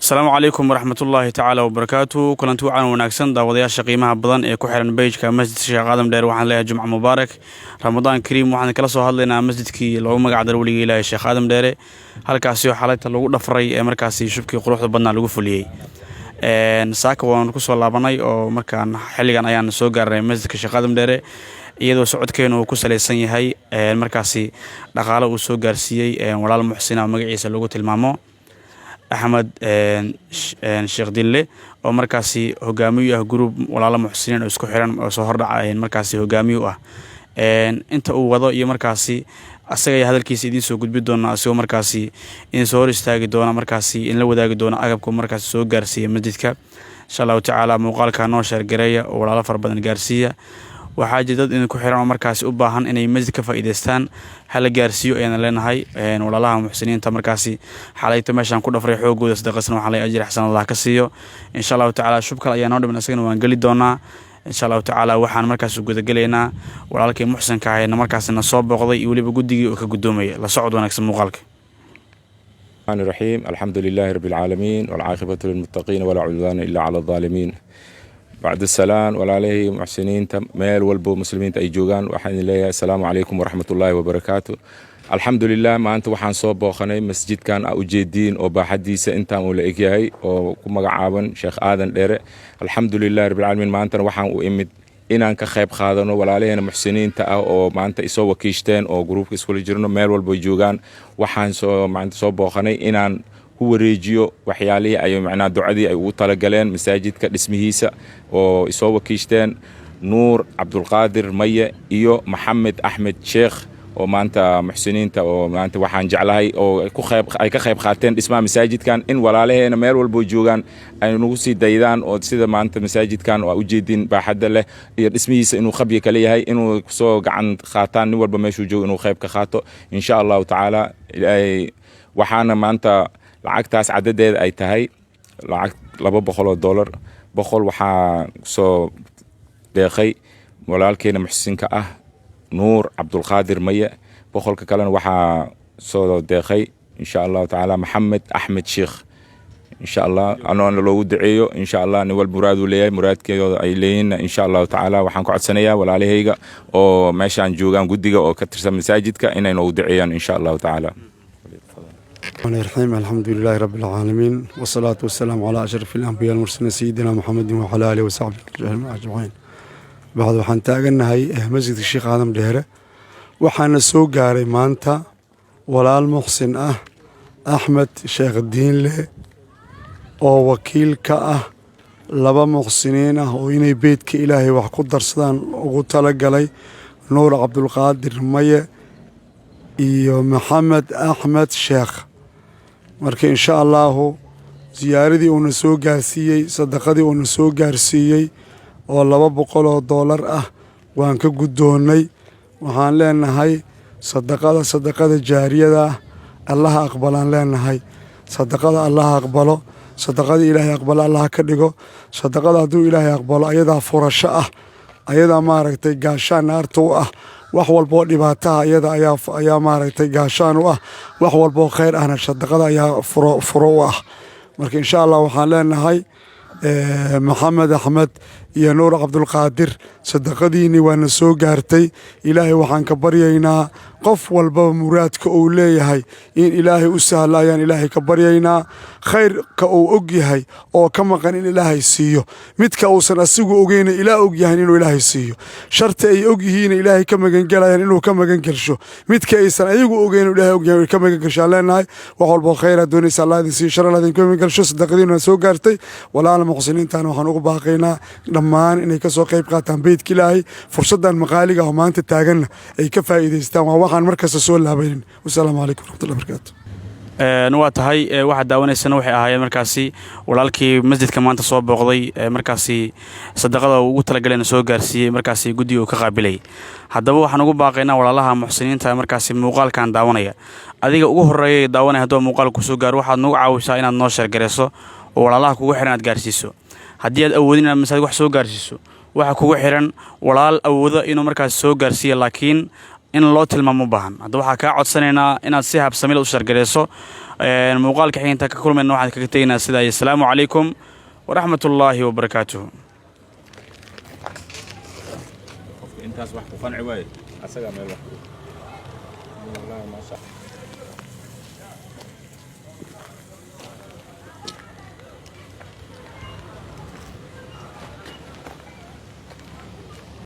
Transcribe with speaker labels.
Speaker 1: Asalaamu calaykum waraxmatullaahi tacaala wabarakaatu. Kulanti wacan wanaagsan, daawadayaasha qiimaha badan ee ku xiran page-ka Masjidka Sheekh Aadam Dheer. Waxaan leeyahay Jumca mubaarak, Ramadaan kariim. Waxaan kala soo hadlaynaa masjidkii loogu magac daro weligii Ilaahay, Sheekh Aadam Dheere, halkaasi oo xalayta lagu dhafray ee markaasi shubkii quruxda badnaa lagu fuliyey. Saaka waan kusoo laabanay oo markaan xilligan ayaan soo gaarnay masjidka Sheekh Aadam Dheere, iyadoo socodkeenu uu ku salaysan yahay markaasi dhaqaalo uu soo gaarsiiyey walaal muxsina oo magaciisa lagu tilmaamo Axmed Sheekh Dille, oo markaasi hogaamiye u ah group walaalo muxsiniin oo isku xiran oo soo hordhaca markaasi hogaamiye u ah. Inta uu wado iyo markaasi asaga ayaa hadalkiisa idiin soo gudbi doona, asigoo markaasi idin soo hor istaagi doona, markaasi in la wadaagi doona agabku markaasi soo gaarsiiya masjidka, insha Allahu tacaala. Muuqaalka noo share gareeya oo walaalo fara badan gaarsiiya. Waxaa jira dad idinku xiran oo markaasi u baahan inay masjid ka faa'iidaystaan. Hala gaarsiiyo ayaan leenahay walaalaha muxsiniinta markaasi xalayto meeshaan ku dhafray xoogooda sadaqasna. Waxaan leeyahay ajir xasan Allah ka siiyo, insha Allahu tacaala. Shub kale ayaa noo dhiman, isagana waan geli doonaa, insha Allahu tacaala. Waxaan markaas gudagelaynaa walaalkii muxsinka ahayna markaasina soo booqday iyo weliba guddigii oo ka guddoomaya. La socod wanaagsan muuqaalka.
Speaker 2: الرحمن الرحيم، الحمد لله رب العالمين، والعاقبة للمتقين، ولا عدوان إلا على الظالمين. بعد السلام، walaalahii muxsiniinta meel walbo muslimiinta ay joogaan, waxaan idin leeyahay asalaamu calaykum waraxmatullaahi wabarakaatu. Alxamdulilah, maanta waxaan soo booqanay masjidkan aa ujeediin oo baaxadiisa intaan uu la egyahay oo ku magacaaban Sheekh Aadan Dheere. Alxamdulilah rabbilcaalamiin. Maantana waxaan u imid inaan ka qayb qaadano walaalaheena muxsiniinta ah oo maanta isoo wakiishteen oo group-ka iskula jirno meel walbo joogaan. Waxaan soo maanta soo booqanay inaan ku wareejiyo waxyaalihii ay macnaha ducadii ay ugu talagaleen masaajidka dhismihiisa oo isoo wakiishteen Nuur Cabdulqaadir Maye iyo Maxamed Axmed Sheekh, oo maanta muxsiniinta oo maanta waxaan jeclahay oo ku qayb ay ka qayb qaateen dhismaha masaajidkan, in walaalaheena meel walbo joogaan ay nagu sii daydaan, oo sida maanta masaajidkan oo ujeedin baaxadda leh iyo dhismihiisa inuu qabya kale yahay, inuu kusoo gacan qaataan, nin walba meeshuu joogo inuu qayb ka qaato, insha Allahu tacaala. Ilaahay waxaana maanta lacagtaas cadadeeda ay tahay lacag $200. 100 waxaa soo deeqay walaalkeena muxsinka ah Nuur Cabdulqaadir Maye, 100-ka kalena waxaa soo deeqay, insha Allahu tacaala, Maxamed Axmed Sheikh. Insha Allah anoona loogu duceeyo, insha Allah. Nin walba muraaduu leeyahay, muraadkeeda ay leeyihiinna, insha Allahu tacaala, waxaan ku codsanayaa walaalahayga oo meeshaan joogaan, guddiga oo ka tirsan masaajidka, inay noogu duceeyaan, insha Allahu tacaala.
Speaker 3: الرحمن الرحيم، الحمد لله رب العالمين، والصلاة والسلام على أشرف الأنبياء المرسلين، سيدنا محمد وعلى آله وصحبه أجمعين. بعد، waxaan taagannahay masjidka Sheekh Aadam Dheere. Waxaana soo gaaray maanta walaal muxsin ah, Axmed Sheekh Diinle, oo wakiil ka ah laba muxsiniin ah oo inay beytka Ilaahay wax ku darsadaan ugu talagalay, Nuur Cabdulqaadir Maye iyo Maxamed Axmed Sheekh. Marka, insha Allaahu, siyaaradii uuna soo gaarsiiyey, sadaqadii uuna soo gaarsiiyey oo $200 ah, waan ka guddoonnay. Waxaan leenahay sadaqada, sadaqada jaariyada ah Allaha aqbalaan leenahay. Sadaqada Allaha aqbalo, sadaqada Ilaahay aqbalo Allaha ka dhigo. Sadaqada hadduu Ilaahay aqbalo, ayadaa furasho ah, ayadaa maaragtay gaashaan naarta u ah. Wax walboo dhibaataha iyada ayaa maaragtay gaashaan u ah, wax walboo khayr ahna sadaqada ayaa furo u ah. Marka, insha Allah, waxaan leenahay Maxamed Axmed iyo Nuur Cabdulqaadir, sadaqadiinii waana soo gaartay. Ilaahay waxaan ka baryaynaa qof walbaba muraadka uu leeyahay in Ilaahay u sahlo ayaan Ilaahay ka baryaynaa. Khayrka uu og yahay oo ka maqan in Ilaahay siiyo, midka uusan asigu ogeyna Ilaah og yahay inuu Ilaahay siiyo, sharta ay og yihiin Ilaahay ka magangelayaan inuu ka magangelsho, midka aysan ayagu ogeyn Ilaahay og yahay ka magangelshaan leenahay. Wax walboo khayr aad doonaysa Allah idin siiyo, shar Allah idinka magangelsho. Sadaqadiina waa soo gaartay. Walaala muxsiniintan waxaan ugu baaqaynaa dhammaan inay ka soo qayb qaataan beytka Ilaahay, fursaddan maqaaliga oo maanta taaganna ay ka faa'iidaystaan. Waa waxaan markasta soo laabaynin. Wasalaamu calaykum waraxmatullahi barakaatu.
Speaker 1: Waa tahay, waxaad daawanaysana waxay ahaayeen markaasi walaalkii masjidka maanta soo booqday, markaasi sadaqada uu ugu talagalena soo gaarsiiyey, markaasi guddiga uu ka qaabilay. Haddaba waxaan ugu baaqaynaa walaalaha muxsiniinta markaasi muuqaalkan daawanaya, adiga ugu horreeyay daawanaya, hadduu muuqaalka kusoo gaaro, waxaad nagu caawisaa inaad noo share garayso oo walaalaha kugu xiran aad gaarsiiso. Haddii aad awoodin inaad masaajid wax soo gaarsiiso, waxaa kugu xiran walaal awooda inuu markaasi soo gaarsiiya, laakiin In loo tilmaamo u baahan. Hadda waxaa kaa codsanaynaa inaad si habsamila u share gareyso muuqaalka xiginta. Ka kulmayna waxaan kaga tegaynaa sidaa iyo asalaamu calaykum waraxmatullaahi wabarakaatuhu.
Speaker 2: Qofka intaas wax ku qanci waaye, asagaa meel wax ku. Wallaahi, maasha.